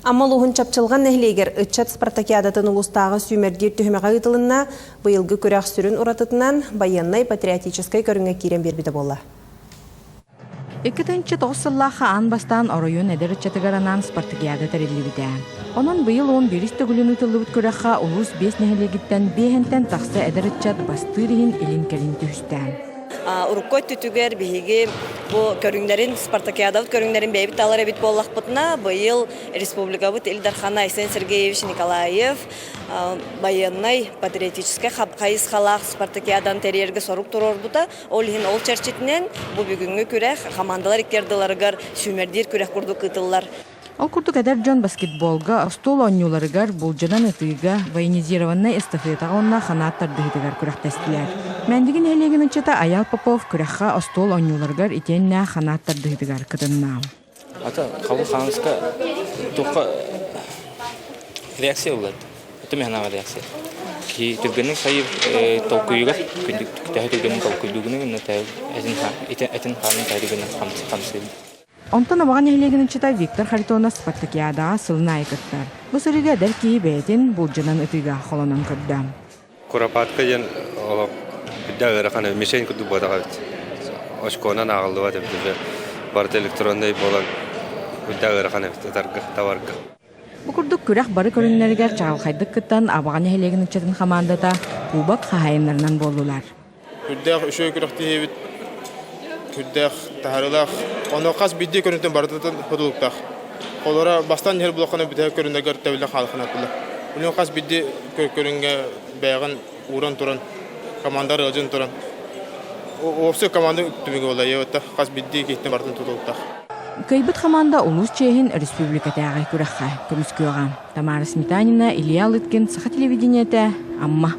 Амма улууһун Чапчылҕан нэһилиэгэр ыччат спартакиадатын улуустааҕы сүүмэрдиир түһүмэҕэ ыытылынна. Быйылгы күрэх сүрүн уратытынан байыаннай-патриотическай көрүҥҥэ киирэн биэрбитэ буолла. 2009 сыллаахха аан бастаан оройуон эдэр ыччатыгар анаан спартакиада тэриллибитэ. Онон быйыл 11 төгүлүн ыытыллыбыт күрэххэ улуус биэс нэһилиэгиттэн биэһинтэн тахса эдэр ыччат бастыыр иһин илин-кэлин түһүстэ. Урукку өттүтүгэр биһиги бу көрүҥнэрин, спартакиадабыт көрүҥнэрин бэйэбит талар эбит буоллахпытына, быйыл республикабыт Ил Дархана Айсен Сергеевич Николаев байыаннай патриотическай хайысхалаах спартакиаданы тэрийэргэ сорук туруорбута. Ол иһин ол чэрчитинэн бу бүгүҥҥү күрэх хамаандалар икки ардыларыгар сүүмэрдиир күрэх курдук ыытыллар. Ол курдук эдэр дьон баскетболга, остуол оонньууларыгар, булдьанан ытыыга, военизированнай эстафетаҕа уонна ханаат тардыһыытыгар күрэхтэстилэр. Мээндиги нэһилиэгин ыччата Айаал Попов күрэххэ остуол оонньууларыгар итиэннэ ханаат тардыһыытыгар кытынна. Ата хабыл хаамыска туохха реакция ыллат. Это механаҕа реакция. Ки түргэнник сайыр толкуйугар төһө түргэнник толкуйдуугунуй этин хаанын төһө түргэнник хамсыыр. Онтон Абаҕа нэһилиэгин ыччата Виктор Харитонов спартакиадаҕа сылын аайы кыттар. Бу сырыыга эдэр киһи бэйэтин булдьанан ытыыга холонон көрдө. Куропатка диэн олох үрдээх ыарахан мишень курдук буотах эбит. Очконан ааҕыллыбат эбит уже. Барыта электроннай буолан үрдээх ыарахан эбит ытарга, табарга. Бу курдук күрэх бары көрүҥнэригэр чаҕылхайдык кыттан Абаҕа нэһилиэгин ыччатын хамаандата кубок хаһаайыннарынан буоллулар. Үрдээх үчүгэй күрэхтэһиибит, үрдээх таһаарыылаах. Ону хас биирдии көрүҥтэн барытын хотулуктаах. Холоро бастаан иһэр булаххына бүтэһик көрүҥнэргэр тэбиллэн хаалханатылар. Үнүн хас биирдии көрүҥҥэ бэйэҕин ууран туран, команда арыалдьын туран, уопсай команда түмүгэ буолла. Хас биирдии киһиттэн барытын тутулуктаах. Кыайбыт хамаанда улуус чиэһин республикатааҕы күрэххэ көмүскүөҕэ. Тамара Сметанина, Илья Лыткин, Саха телевидениетэ, Амма.